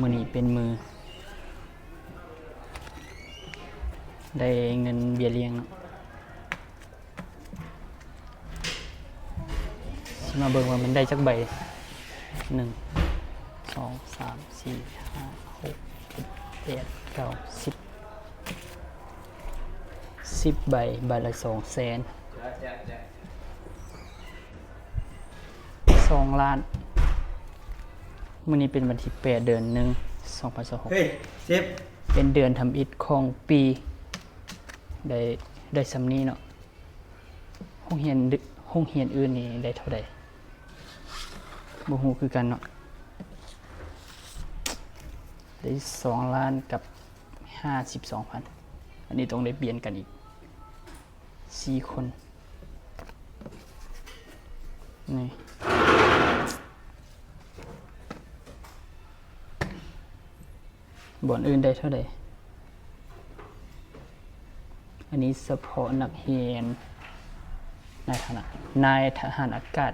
ມື້ນີ້ເປັນມື້ໄດ້ເງິນເບ້ຍລ້ຽງເນາະ. ຊິມາເບິ່ງວ່າມັນໄດ້ຈັກໃບ. ໜຶ່ງ ສອງ ສາມ ສີ່ ຫ້າ ຫົກ ເຈັດ ແປດ ເກົ້າ ສິບ ສິບໃບ ໃບລະສອງແສນ ສອງລ້ານ. ມື້ນີ້ເປັນວັນທີແປດ ເດືອນໜຶ່ງ ສອງພັນຊາວຫົກ ເປັນເດືອນທຳອິດຂອງປີ ໄດ້ ໄດ້ສ່ຳນີ້ເນາະ. ໂຮງຮຽນ ໂຮງຮຽນອື່ນນີ້ໄດ້ເທົ່າໃດ ບໍ່ຮູ້ຄືກັນເນາະ. ໄດ້ສອງລ້ານກັບຫ້າສິບສອງພັນ. ອັນນີ້ຕ້ອງໄດ້ປ່ຽນກັນອີກສີ່ຄົນ. ນີ້ ບ່ອນອື່ນໄດ້ເທົ່າໃດ? ອັນນີ້ສະເພາະນັກຮຽນນາຍທະຫານ ນາຍທະຫານອາກາດ